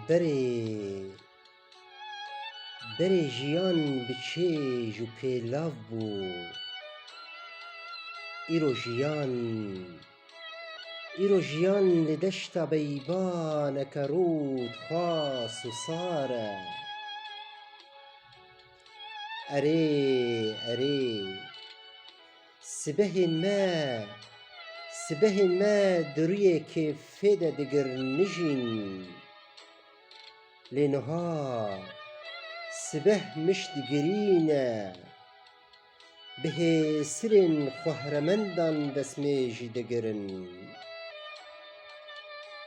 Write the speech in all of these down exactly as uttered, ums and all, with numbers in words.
Berê, berê jiyan bi çêj û pêlav bû. Îro jiyan, îro jiyan li deşta beybaneke rût xwas û sar e. Erê, erê. Sibehên me, sibehên me di rûyê kêfê de digirnijîn. Lê niha sibeh mişt girîn e. Bi hêsirên xwehremendan destmêjî digirin.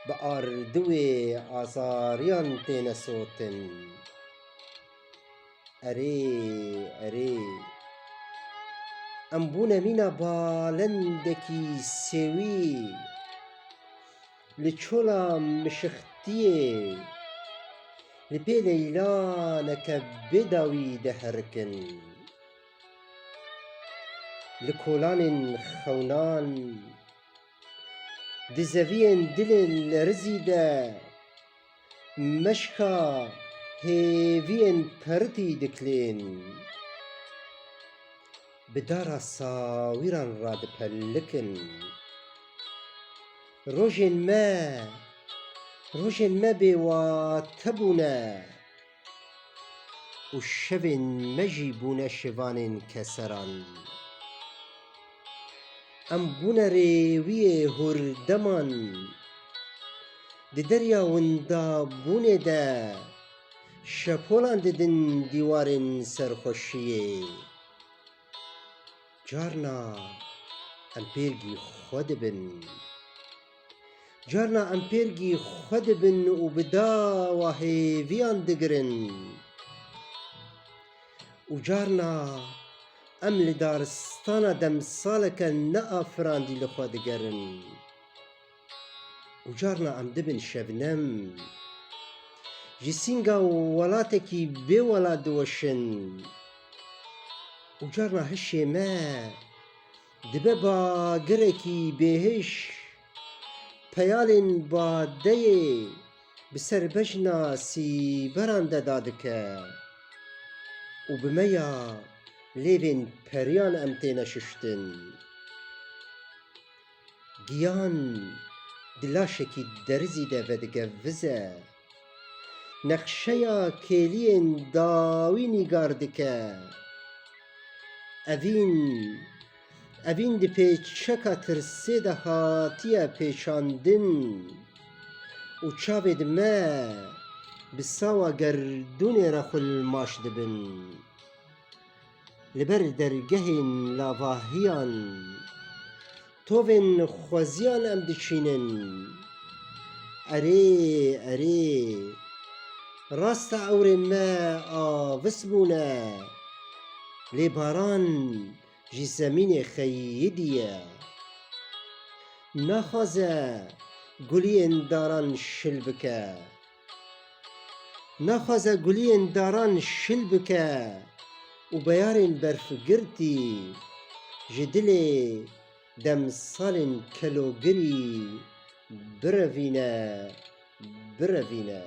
Bi ardûyê azariyan têne sotin. Erê, erê. Em bûne mîna balendekî sêwî. Li çola mişixtiyê, li pê leylaneke bêdawî diherikin. Li kolanên xewnan, di zeviyên dilê lerizî de meşka hêviyên peritî diklên. Bi dara sawîran radipelikin. Rojên me, rojên me bêwate bûne û şevên me jî bûne şivanên keseran. Em bûne rêwiyê hûrdeman. Di derya windabûnê de şepolan didin dîwarên serxweşiyê. Carna em pêrgî xwe dibin. Carna em pêrgî xwe dibin û bi dawa hêviyan digirin. Û carna em li daristana demsaleke neafirandî li xwe digerin. Û carna em dibin şebnem. Ji sînga welatekî bêwelat diweşin. Û carna hişê me dibe bagirekî bêhiş. Peyalên badeyê bi ser bejna sîberan de dadike û bi meya lêvên periyan em têne şuştin. Giyan di laşekî derizî de vedike vize. Nexşeya kêliyên dawî nîgar dike. Evîn, evîn di pêçeka tirsê de hatiye pêçandin û çavê di me bi sawa gerdûnê re xulmaş dibin. Li ber dergehên lavahiyan tovên xweziyan em diçînin. Erê, erê, rast e ewrên me avis bûne, lê baran ji zemînê xeyidiye. Naxwaze guliyên daran şil bike. Naxwaze guliyên daran şil bike û beyarên berfgirtî ji dilê demsalên kelogirî birevîne, birevîne.